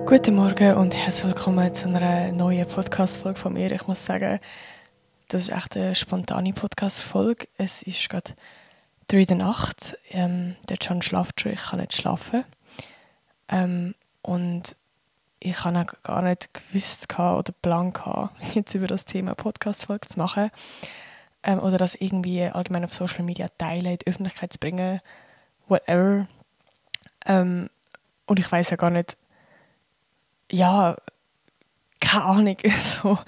Guten Morgen und herzlich willkommen zu einer neuen Podcast-Folge von mir. Ich muss sagen, das ist echt eine spontane Podcast-Folge. Es ist gerade 3 in der Nacht. Der Can schläft schon, ich kann nicht schlafen. Und ich habe auch gar nicht gewusst oder Plan gehabt, jetzt über das Thema Podcast-Folge zu machen. Oder das irgendwie allgemein auf Social Media teilen, in die Öffentlichkeit zu bringen, whatever. Und ich weiss ja gar nicht, ja, keine Ahnung. So.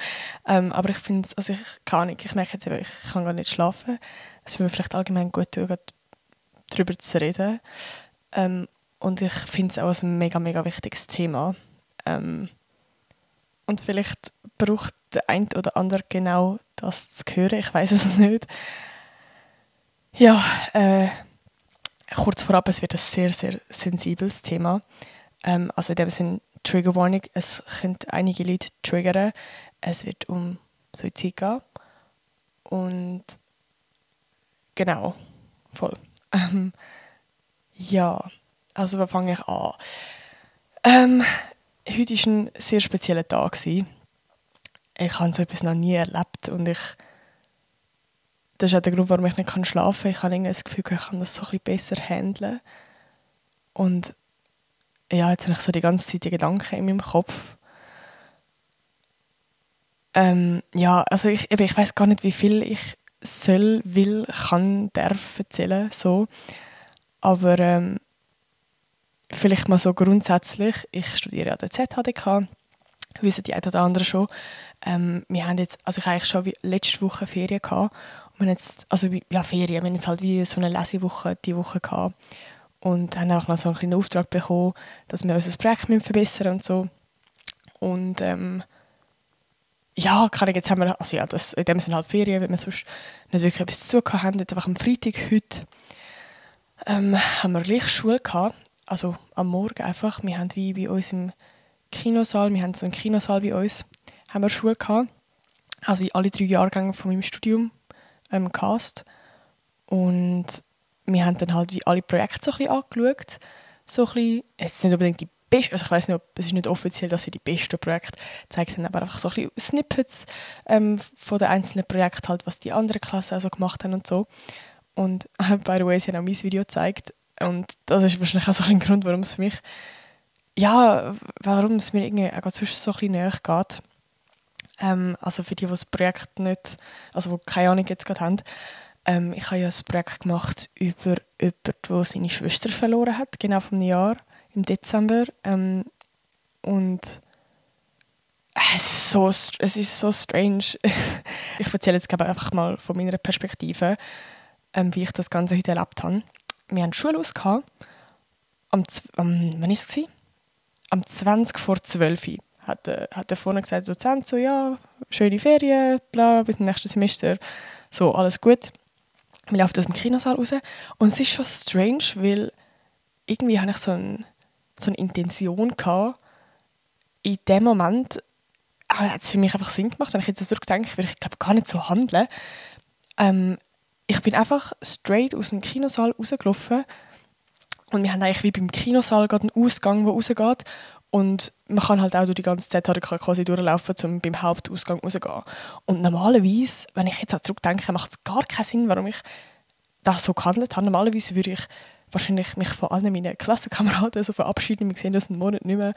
Aber ich finde es, also keine Ahnung, ich merke jetzt eben, ich kann gar nicht schlafen. Es würde mir vielleicht allgemein gut tun, darüber zu reden. Und ich finde es auch ein mega, mega wichtiges Thema. Und vielleicht braucht der eine oder andere genau das zu hören, ich weiß es nicht. Ja, kurz vorab, es wird ein sehr, sehr sensibles Thema. Also in dem Sinne, Trigger Warning, es könnte einige Leute triggern. Es wird um Suizid gehen. Und genau, voll. Ja, also wo fange ich an? Heute war ein sehr spezieller Tag. Ich habe so etwas noch nie erlebt und das ist auch der Grund, warum ich nicht schlafen kann. Ich habe irgendwie das Gefühl, ich kann das so ein bisschen besser handeln. Und ja, jetzt habe ich so die ganze Zeit die Gedanken in meinem Kopf. Ja, also ich weiß gar nicht, wie viel ich darf erzählen. So. Aber vielleicht mal so grundsätzlich, ich studiere an der ZHDK, wissen die einen oder anderen schon. Wir haben jetzt, also ich habe eigentlich schon letzte Woche Ferien gehabt. Und wir haben jetzt, Ferien, wir haben jetzt halt wie so eine Lesewoche die Woche gehabt. Und haben einfach noch so einen kleinen Auftrag bekommen, dass wir unser Projekt verbessern und so. Und jetzt haben wir, also ja, das, in dem Sinne halt Ferien, weil wir sonst nicht wirklich etwas zu tun haben. Einfach am Freitag heute haben wir gleich Schule gehabt, also am Morgen einfach. Wir haben wie bei uns im Kinosaal, wir haben so einen Kinosaal bei uns, haben wir Schule gehabt. Also wie alle 3 Jahrgänge von meinem Studium Cast. Und wir haben dann halt wie alle Projekte so ein bisschen angeschaut. So ein bisschen, es ist nicht unbedingt die besten, also ich weiss nicht, es ist nicht offiziell, dass sie die besten Projekte zeigen, aber einfach so ein bisschen Snippets von den einzelnen Projekten, halt, was die anderen Klassen also gemacht haben und so. Und by the way, sie haben auch mein Video gezeigt. Und das ist wahrscheinlich auch so ein Grund, warum es mir irgendwie auch sonst so ein bisschen näher geht. Also für die das Projekt nicht, also die keine Ahnung jetzt gerade haben, ich habe ja ein Projekt gemacht über jemanden, der seine Schwester verloren hat, genau vor einem Jahr, im Dezember. Und es ist so strange. Ich erzähle jetzt einfach mal von meiner Perspektive, wie ich das Ganze heute erlebt habe. Wir hatten Schule ausgehabt. Wann war es? Am 20 vor 12 Uhr hat er vorne gesagt, der Dozent, so, ja, schöne Ferien, bla, bis zum nächsten Semester. So, alles gut. Wir laufen aus dem Kinosaal raus. Und es ist schon strange, weil irgendwie hatte ich so eine Intention gehabt. In dem Moment hat es für mich einfach Sinn gemacht. Wenn ich jetzt zurückdenke, würde ich glaube gar nicht so handeln. Ich bin einfach straight aus dem Kinosaal rausgelaufen. Und wir haben eigentlich wie beim Kinosaal gerade einen Ausgang, der rausgeht. Und man kann halt auch durch die ganze ZHDK quasi durchlaufen, um beim Hauptausgang rauszugehen. Und normalerweise, wenn ich jetzt zurückdenke, macht es gar keinen Sinn, warum ich das so gehandelt habe. Normalerweise würde ich wahrscheinlich mich von allen meinen Klassenkameraden so verabschieden. Wir sehen uns einen Monat nicht mehr.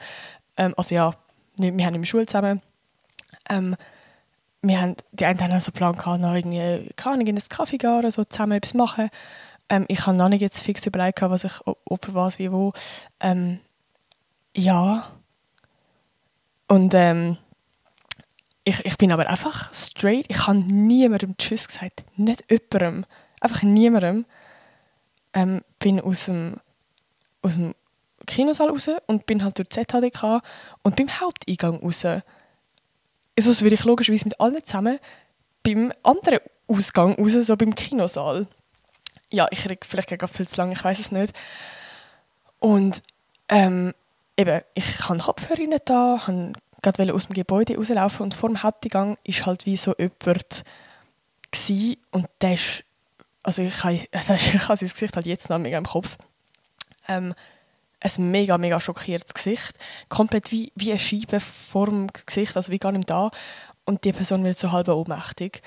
Wir haben in der Schule zusammen. Die einen haben so einen Plan gehabt, noch irgendwie, keine Ahnung, in einen Kaffee gehen oder so, zusammen etwas machen. Ich habe noch nicht jetzt fix überlegt, was ich, ob was, wie, wo. Ja. Und ich bin aber einfach straight. Ich habe niemandem Tschüss gesagt. Nicht jemandem. Einfach niemandem. Bin aus dem Kinosaal raus und bin halt durch die ZHDK und beim Haupteingang raus. Also würde ich logischerweise mit allen zusammen beim anderen Ausgang raus, so beim Kinosaal. Ja, ich rede vielleicht gerade viel zu lange, ich weiß es nicht. Und ich hatte Kopfhörer nicht da, wollte gerade aus dem Gebäude rauslaufen und vor dem Haupteingang war halt wie so jemand und der ist, also ich habe sein Gesicht halt jetzt noch mega im Kopf. Ein mega, mega schockiertes Gesicht. Komplett wie eine Scheibe vor dem Gesicht, also wie gar nicht da. Und die Person wird so halb ohnmächtig,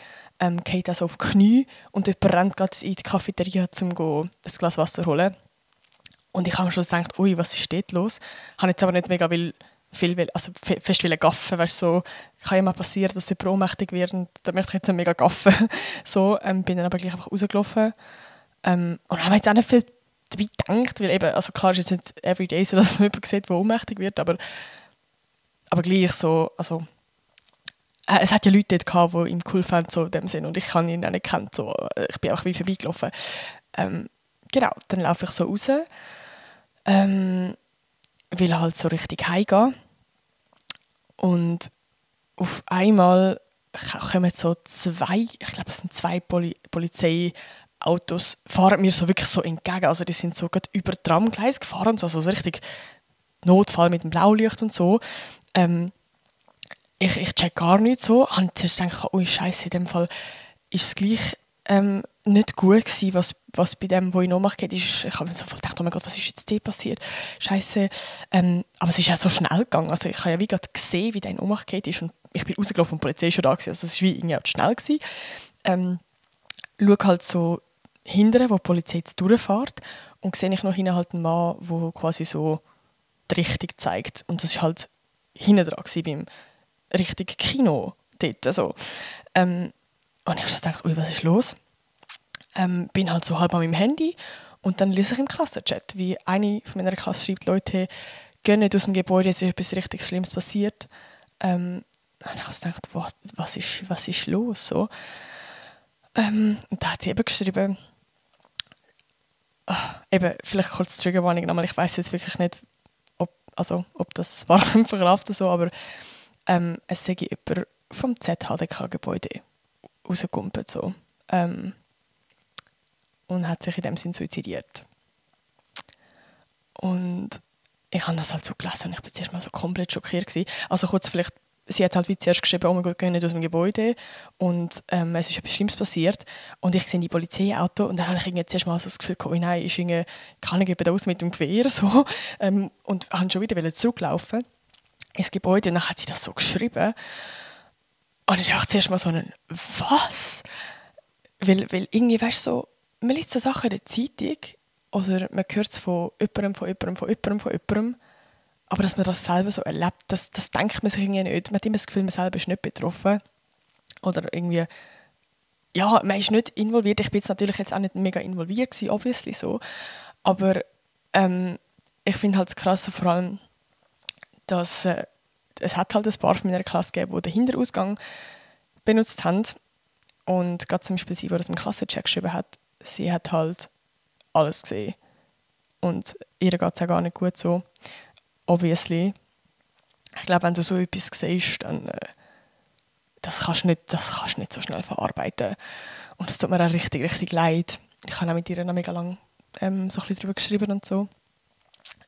geht also auf die Knie und jemand rennt gerade in die Cafeteria, um ein Glas Wasser zu holen. Und ich habe mir schon gedacht, ui, was ist dort los? Ich habe jetzt aber nicht mega fest gaffen, weißt, so, kann ja mal passieren, dass jemand ohnmächtig wird und da möchte ich jetzt nicht mega gaffen. So, bin dann aber gleich einfach rausgelaufen. Und habe jetzt auch nicht viel dabei gedacht, weil eben, also klar ist jetzt nicht everyday so, dass man jemanden sieht, der ohnmächtig wird, aber gleich so, also es hat ja Leute dort gehabt, die ihn cool fanden, so in dem Sinn, und ich kann ihn auch nicht kennen, so, ich bin auch wie vorbeigelaufen. Genau, dann laufe ich so raus, will halt so richtig heimgehen und auf einmal kommen so zwei, ich glaube es sind zwei Polizeiautos, fahren mir so wirklich so entgegen, also die sind so gerade über das Tramgleis gefahren, so richtig Notfall mit dem Blaulicht und so. Ich check gar nicht so. Ich habe zuerst gedacht, oh Scheiße, in dem Fall ist es gleich nicht gut gewesen, was bei dem, wo ich noch mache, ist. Ich habe mir so gedacht, oh mein Gott, was ist jetzt da passiert? Scheiße. Aber es ist auch so schnell gegangen. Also ich habe ja wie gerade gesehen, wie der in Ohnmacht ist und ich bin rausgelaufen und die Polizei schon da gewesen. Also es war wie irgendwie auch schnell gewesen. Schaue halt so hinten, wo die Polizei jetzt durchfährt und sehe ich noch hinten halt einen Mann, der quasi so die Richtung zeigt. Und das war halt hinten dran beim richtigen Kino dort. Also, und ich habe gedacht, ui, was ist los? Bin halt so halb an meinem Handy und dann lese ich im Klassenchat, wie eine von meiner Klasse schreibt, Leute, gehen nicht aus dem Gebäude, es ist etwas richtig Schlimmes passiert. Und ich habe gedacht, was ist los? So. Und da hat sie eben geschrieben, eben, vielleicht kurz Triggerwarnung nochmal, ich weiss jetzt wirklich nicht, ob das war verkraftet so, aber es sei jemand vom ZHDK-Gebäude rausgekumpelt so. Und hat sich in dem Sinn suizidiert. Und ich habe das halt so gelesen und ich war zuerst mal so komplett schockiert gewesen. Also kurz vielleicht, sie hat halt wie zuerst geschrieben, oh mein Gott, geh nicht aus dem Gebäude und es ist etwas Schlimmes passiert und ich sehe die Polizeiauto und dann habe ich irgendwie zuerst mal so das Gefühl, oh nein, ist irgendwie, kann ich da aus mit dem Gewehr so und habe schon wieder zurücklaufen ins Gebäude und dann hat sie das so geschrieben und ich dachte zuerst mal so ein «Was?» Weil irgendwie, weißt du, so, man liest so Sachen in der Zeitung oder man hört es von jemandem, aber dass man das selber so erlebt, das denkt man sich irgendwie nicht. Man hat immer das Gefühl, man selber ist nicht betroffen oder irgendwie, ja, man ist nicht involviert. Ich bin jetzt auch nicht mega involviert gewesen, obviously so, aber ich finde halt das Krasse vor allem, dass es hat halt ein paar von meiner Klasse gegeben, die den Hinterausgang benutzt haben. Und gerade zum Beispiel sie, die das im Klassenchat geschrieben hat, sie hat halt alles gesehen. Und ihr geht es auch gar nicht gut so. Obviously. Ich glaube, wenn du so etwas siehst, dann das kannst du nicht so schnell verarbeiten. Und es tut mir auch richtig, richtig leid. Ich habe auch mit ihr noch mega lange so ein bisschen darüber geschrieben und so.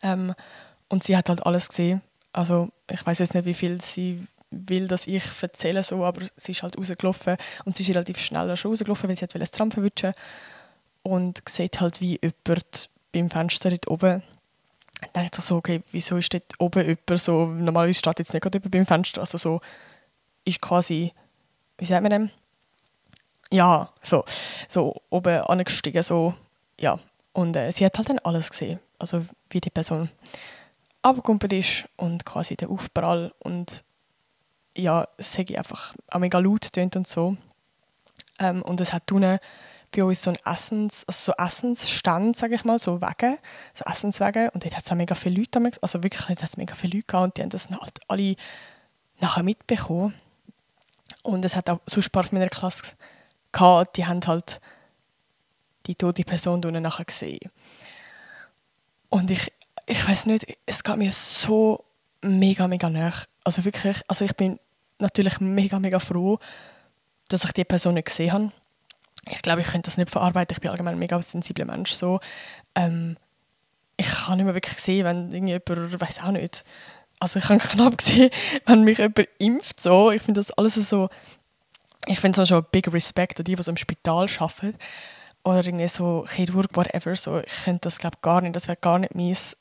Und sie hat halt alles gesehen. Also ich weiß jetzt nicht, wie viel sie will, dass ich erzähle, so, aber sie ist halt rausgelaufen und sie ist relativ schnell schon rausgelaufen, weil sie das Tram verwischen und sieht halt wie jemand beim Fenster dort oben. Dann denkt sich so, okay, wieso ist dort oben jemand so, normalerweise steht jetzt nicht gerade jemand beim Fenster, also so ist quasi, wie sagt man dem? Ja, so oben angestiegen, so, ja. Und sie hat halt dann alles gesehen, also wie die Person runtergekommen ist und quasi der Aufprall und ja, es hat einfach auch mega laut tönt und so. Und es hat unten bei uns so ein Essensstand, sage ich mal, so Wege, so Essenswege. Und dort hat es auch mega viele Leute, also wirklich, dort hat es mega viele Leute gehabt und die haben das halt alle nachher mitbekommen. Und es hat auch sonst ein paar von meiner Klasse gehabt, die haben halt die tote Person unten nachher gesehen. Und ich weiss nicht, es geht mir so mega, mega nahe. Also wirklich, also ich bin natürlich mega, mega froh, dass ich die Person nicht gesehen habe. Ich glaube, ich könnte das nicht verarbeiten. Ich bin allgemein ein mega sensibler Mensch. So. Ich habe nicht mehr wirklich gesehen, wenn irgendjemand, ich weiß auch nicht. Also ich habe knapp gesehen, wenn mich jemand impft. So. Ich finde das alles so, ich finde es schon ein big Respect an die so im Spital arbeiten. oder irgendwie so Chirurg, whatever, so, ich könnte das glaube gar nicht, das wäre gar nicht meins,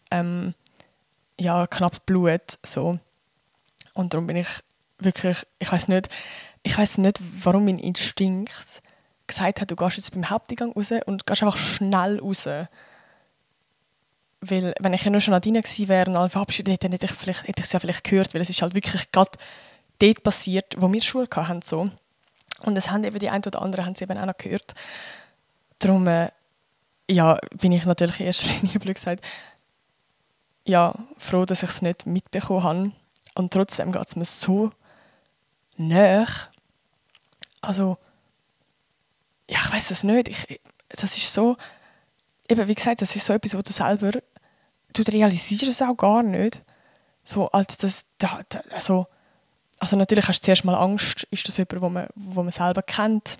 ja, knapp Blut, so. Und darum bin ich wirklich, ich weiß nicht, warum mein Instinkt gesagt hat, du gehst jetzt beim Haupteingang raus und gehst einfach schnell raus. Weil, wenn ich ja nur schon Nadine gewesen wäre und alle verabschiedet hätte, hätte ich es ja vielleicht gehört, weil es ist halt wirklich gerade dort passiert, wo wir Schule hatten. So. Und das haben eben die einen oder anderen haben es eben auch noch gehört. Darum ja, bin ich natürlich in erster Linie, blöd gesagt, ja, froh, dass ich es nicht mitbekommen habe. Und trotzdem geht es mir so nach. Also, ja, ich weiß es nicht. Das ist so, eben wie gesagt, das ist so etwas, wo du selber, du realisierst es auch gar nicht. So, als das, also natürlich hast du zuerst mal Angst, ist das jemand, wo man selber kennt.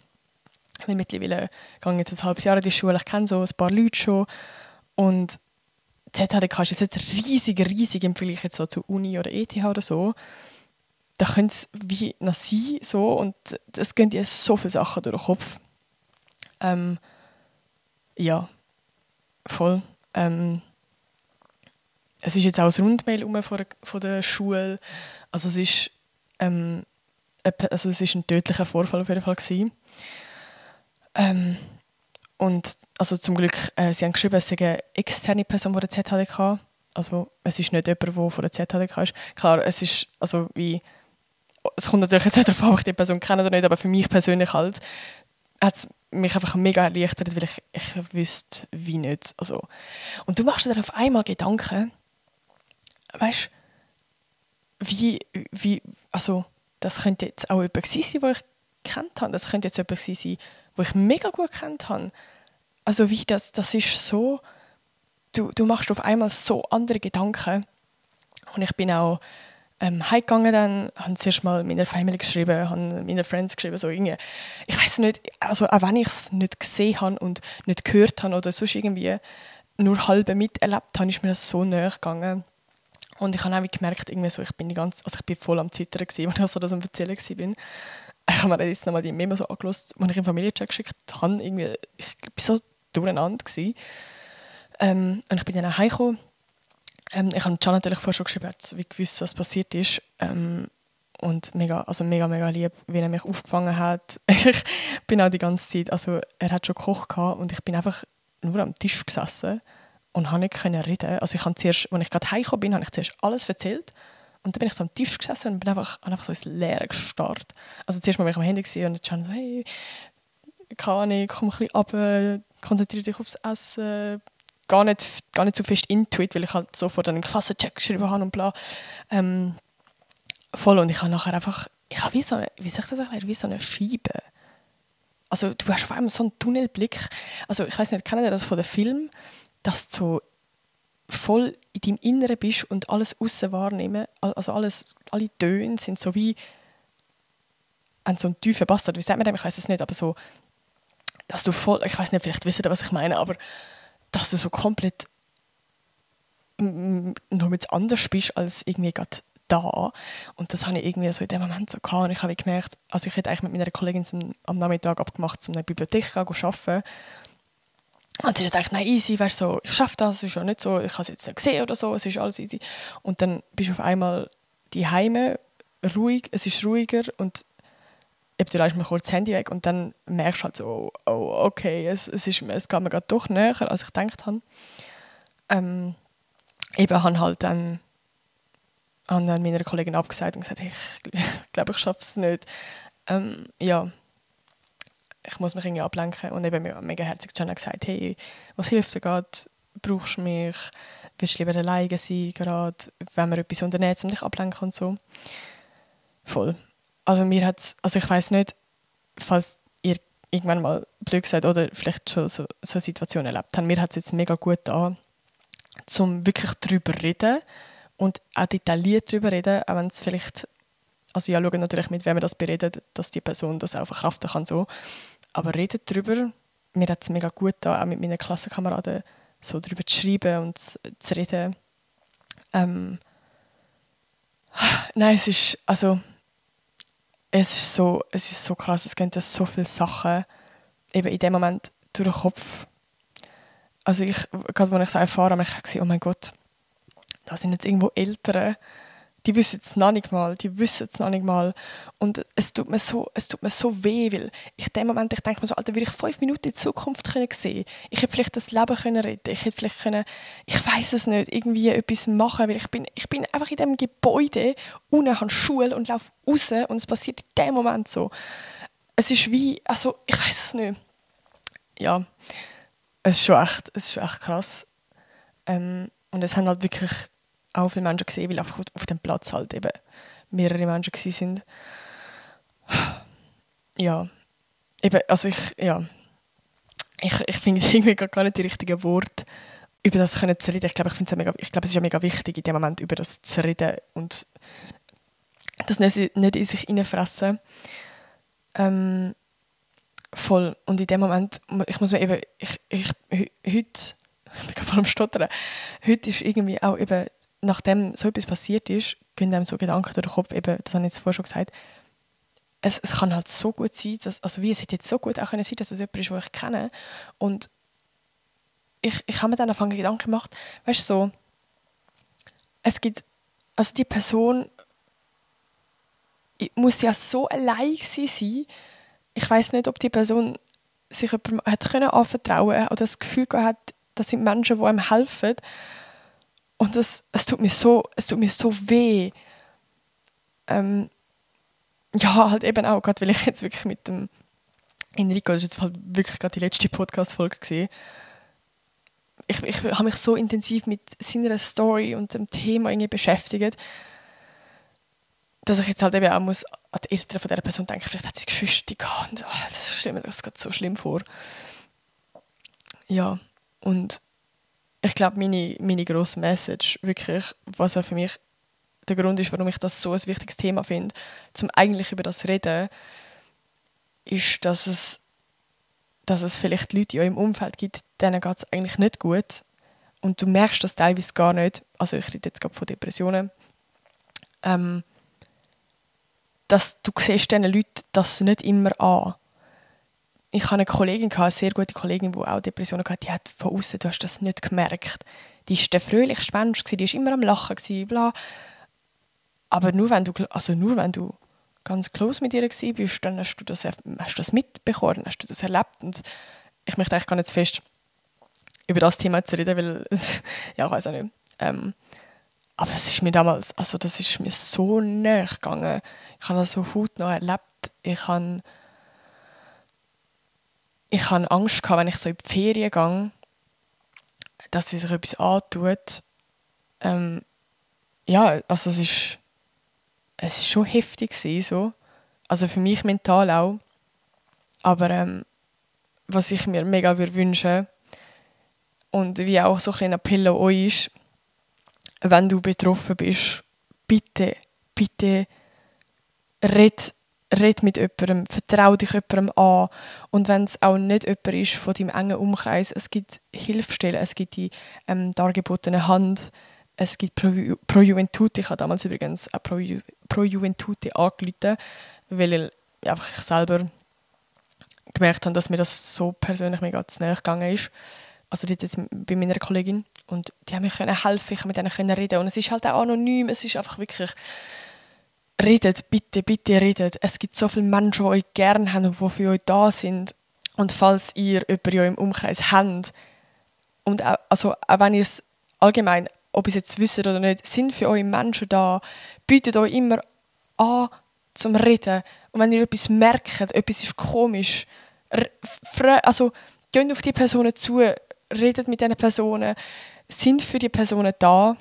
Weil mittlerweile gehe ich jetzt ein halbes Jahr in die Schule, ich kenne so ein paar Leute schon. Und ZHDK ist jetzt nicht riesig im Vergleich jetzt so zu Uni oder ETH oder so. Da könnte es wie noch sein, so, und es gehen dir so viele Sachen durch den Kopf. Ja, voll. Es ist jetzt auch ein Rundmail von der Schule. Also es ist ein tödlicher Vorfall auf jeden Fall gewesen. Und also zum Glück, sie haben geschrieben, es sei eine externe Person von der ZHDK. Also es ist nicht jemand, der von der ZHDK ist. Klar, es kommt natürlich jetzt nicht darauf an, ob ich die Person kenne oder nicht, aber für mich persönlich halt hat es mich einfach mega erleichtert, weil ich wüsste, wie nicht. Also, und du machst dir auf einmal Gedanken, weißt du, also das könnte jetzt auch jemand sein, den ich kennt habe. Das könnte jetzt jemand sein, den ich mega gut kennt habe. Also wie das ist so, du machst auf einmal so andere Gedanken. Und ich bin auch heimgegangen dann, habe zuerst mal meiner Family geschrieben, habe meinen Friends geschrieben, so irgendwie. Ich weiß nicht, also auch wenn ich es nicht gesehen habe und nicht gehört habe oder sonst irgendwie nur halb miterlebt habe, ist mir das so nahe gegangen. Und ich habe auch gemerkt, irgendwie so, ich bin voll am Zittern gewesen, als ich so das am Erzählen war. Ich habe mir jetzt nochmal die Memo so angehört, als ich im Familienchat geschickt habe. Ich war so durcheinander gewesen. Und ich bin dann auch heimgekommen. Ich habe Can natürlich vorher schon geschrieben, wie gewusst, was passiert ist. Und mega lieb, wie er mich aufgefangen hat. Ich bin auch die ganze Zeit, also er hat schon gekocht gehabt und ich bin einfach nur am Tisch gesessen und habe nicht reden. Also als ich gerade heimgekommen bin, habe ich zuerst alles erzählt. Und dann bin ich so am Tisch gesessen und bin einfach so ins Leere gestarrt. Also zuerst mal war ich am Handy und Can so, hey, keine Ahnung, komm ein bisschen runter, konzentriere dich aufs Essen. Gar nicht so fest intuit, weil ich halt sofort einen Klassencheck geschrieben habe und bla. Voll, und ich habe nachher einfach, ich habe wie so eine Scheibe. Also du hast auf einmal so einen Tunnelblick. Also ich weiß nicht, kennt ihr das von dem Film, dass du so voll in deinem Inneren bist und alles aussen wahrnehmen, also alle Töne sind so wie an so einem tiefen Bass, wie sagt man dem, ich weiß es nicht, aber so, dass du voll, ich weiß nicht, vielleicht wisst ihr, was ich meine, aber dass du so komplett noch mit anders bist als irgendwie gerade da. Und das habe ich irgendwie so in dem Moment so gehabt. Und ich habe gemerkt, also ich hätte eigentlich mit meiner Kollegin am Nachmittag abgemacht, um in der Bibliothek zu arbeiten. Und sie hat gedacht, nein, easy, weißt, so, ich schaffe das, es ist ja nicht so, ich habe es jetzt nicht gesehen oder so, es ist alles easy. Und dann bist du auf einmal die Heime ruhig, es ist ruhiger und eben, du lässt mir kurz das Handy weg und dann merkst du halt so, oh, okay, es geht mir gerade doch näher, als ich gedacht habe. Eben habe halt dann meiner Kollegin abgesagt und gesagt, hey, ich glaube, ich schaffe es nicht. Ja, ich muss mich irgendwie ablenken. Und eben mega herzig Can gesagt, hey, was hilft dir gerade? Brauchst du mich? Willst du lieber alleine sein, gerade, wenn wir etwas unternehmen, um dich ablenken und so? Voll. Also ich weiss nicht, falls ihr irgendwann mal blöd gesagt oder vielleicht schon so Situationen erlebt habt. Mir hat es jetzt mega gut an, um wirklich darüber zu reden und auch detailliert darüber zu reden, auch wenn es vielleicht, also ja, schauen natürlich mit, wem wir das beredet, dass die Person das auch verkraften kann, so. Aber redet darüber, mir hat es mega gut an, auch mit meinen Klassenkameraden so darüber zu schreiben und zu reden. Nein, es ist so krass, es gehen ja so viele Sachen eben in dem Moment durch den Kopf. Also gerade als ich es erfahren habe, habe ich gesagt, oh mein Gott, da sind jetzt irgendwo Eltern, die wissen es noch nicht mal. Und es tut mir so weh, weil ich in dem Moment, ich denke mir so, Alter, würde ich 5 Minuten in die Zukunft können sehen, ich hätte vielleicht das Leben können retten, ich hätte vielleicht können, ich weiß es nicht, irgendwie etwas machen, weil ich bin einfach in diesem Gebäude, unten habe Schule und laufe raus und es passiert in dem Moment so. Es ist wie, also ich weiß es nicht. Ja, es ist schon echt krass. Und es haben halt wirklich auch viele Menschen gesehen, weil einfach auf dem Platz halt eben mehrere Menschen gewesen sind. Ja, eben, also ich finde irgendwie gar nicht die richtigen Worte, über das zu reden. Ich glaube, es ist ja mega wichtig, in dem Moment über das zu reden und das nicht in sich hineinfressen. Voll. Und in dem Moment, ich muss mir eben, heute, ich bin voll am Stottern, heute ist irgendwie auch eben, nachdem so etwas passiert ist, gehen einem so Gedanken durch den Kopf, eben, das habe ich jetzt vorher schon gesagt, es kann halt so gut sein, dass, also wie es hätte jetzt so gut auch können sein, dass es jemand ist, den ich kenne. Und ich habe mir dann angefangen Gedanken gemacht, weißt du, so, es gibt, also die Person muss ja so allein sein. Ich weiß nicht, ob die Person sich jemandem hat können anvertrauen oder das Gefühl gehabt hat, das sind Menschen, die einem helfen. Und es tut mir so weh. Ja, halt eben auch, gerade weil ich jetzt wirklich mit dem Enrico, das ist jetzt halt wirklich gerade die letzte Podcast-Folge gesehen. Ich habe mich so intensiv mit seiner Story und dem Thema irgendwie beschäftigt, dass ich jetzt halt eben auch muss an die Eltern von dieser Person denken, vielleicht hat sie Geschwister gehabt und das geht so schlimm vor. Ja, und ich glaube, meine grosse Message, wirklich, was auch für mich der Grund ist, warum ich das so ein wichtiges Thema finde, zum eigentlich über das reden, ist, dass es vielleicht Leute in eurem Umfeld gibt, denen geht es eigentlich nicht gut und du merkst das teilweise gar nicht, also ich rede jetzt gerade von Depressionen, dass du siehst diesen Leuten das nicht immer an. Ich hatte eine Kollegin, eine sehr gute Kollegin, die auch Depressionen hatte, die hat von außen, du hast das nicht gemerkt. Die war der fröhlichste Mensch, die war immer am Lachen, bla. Aber nur wenn du ganz close mit ihr warst, dann hast du das mitbekommen, hast du das erlebt. Und ich möchte eigentlich gar nicht zu fest über das Thema zu reden, weil, ja, ich weiß auch nicht. Aber das ist mir damals, also das ist mir so nahe gegangen. Ich habe das so hautnah erlebt. Ich habe Angst gehabt, wenn ich so in die Ferien gehe, dass sie sich etwas antut. Ja, also es ist schon heftig gewesen, so. Also für mich mental auch. Aber was ich mir mega wünschen und wie auch so ein kleiner Appell an euch ist, wenn du betroffen bist, bitte red mit jemandem, vertrau dich jemandem an. Und wenn es auch nicht jemand ist von deinem engen Umkreis, es gibt Hilfsstellen, es gibt die dargebotene Hand, es gibt Pro Juventute. Ich habe damals übrigens auch Pro Juventute angerufen, weil ich selber gemerkt habe, dass mir das so persönlich mega zu nahe gegangen ist. Also jetzt bei meiner Kollegin. Und die haben mir helfen, ich konnte mit denen reden. Und es ist halt auch anonym, es ist einfach wirklich... Redet, bitte redet. Es gibt so viele Menschen, die euch gerne haben und die für euch da sind. Und falls ihr jemanden in eurem Umkreis habt, und auch wenn ihr es allgemein, ob ihr es jetzt wisst oder nicht, sind für euch Menschen da, bietet euch immer an zum Reden. Und wenn ihr etwas merkt, etwas ist komisch, geht auf die Personen zu, redet mit diesen Personen, sind für die Personen da,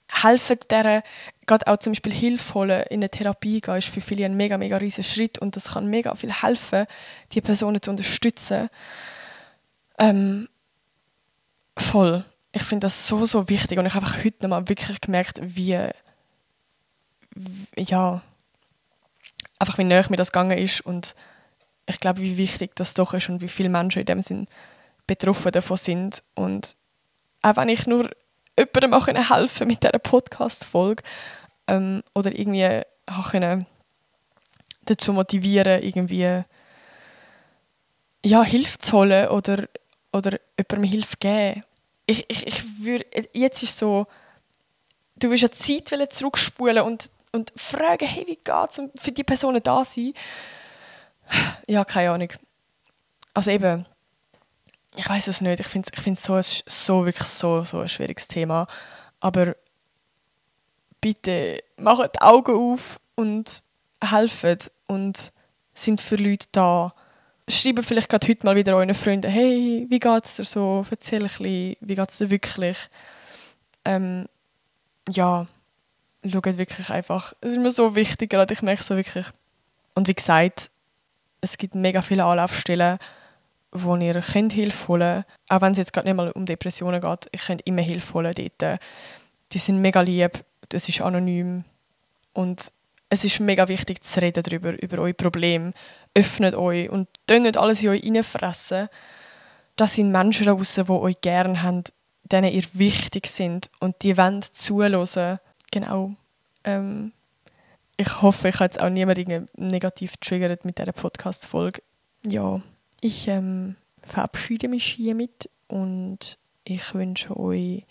helfen deren, gerade auch zum Beispiel Hilfe holen, in eine Therapie gehen, ist für viele ein mega riesen Schritt und das kann mega viel helfen, die Personen zu unterstützen. Voll. Ich finde das so wichtig und ich habe heute nochmal wirklich gemerkt, wie nahe mir das gegangen ist und ich glaube, wie wichtig das doch ist und wie viele Menschen in dem Sinn betroffen davon sind. Und auch wenn ich nur jemandem auch helfen mit dieser Podcast-Folge oder irgendwie auch dazu motivieren, irgendwie ja, Hilfe zu holen oder jemandem Hilfe geben. Ich würde, jetzt ist so, du willst ja die Zeit zurückspulen und fragen, hey, wie geht's? Und für die Personen da sein. Ja, keine Ahnung. Also eben, ich weiß es nicht. Ich finde es wirklich so ein schwieriges Thema. Aber bitte macht die Augen auf und helft und sind für Leute da. Schreibt vielleicht gerade heute mal wieder euren Freunden, hey, wie geht's dir so? Erzähl ein bisschen, wie geht's dir wirklich? Ja, schaut wirklich einfach. Es ist mir so wichtig, gerade ich merke es so wirklich. Und wie gesagt, es gibt mega viele Anlaufstellen, wo ihr Hilfe holen könnt. Auch wenn es jetzt gerade nicht mal um Depressionen geht, ich könnt immer Hilfe holen dort. Die sind mega lieb, es ist anonym. Und es ist mega wichtig zu reden darüber, über eure Probleme. Öffnet euch und könnt nicht alles in euch reinfressen. Das sind Menschen da draussen, die euch gerne haben, denen ihr wichtig sind und die wollen zuhören. Genau. Ich hoffe, ich habe jetzt auch niemanden negativ getriggert mit dieser Podcast-Folge. Ja, ich verabschiede mich hiermit und ich wünsche euch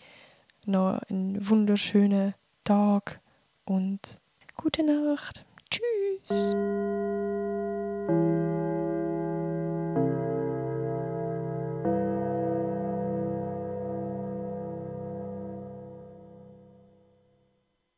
noch einen wunderschönen Tag und gute Nacht. Tschüss.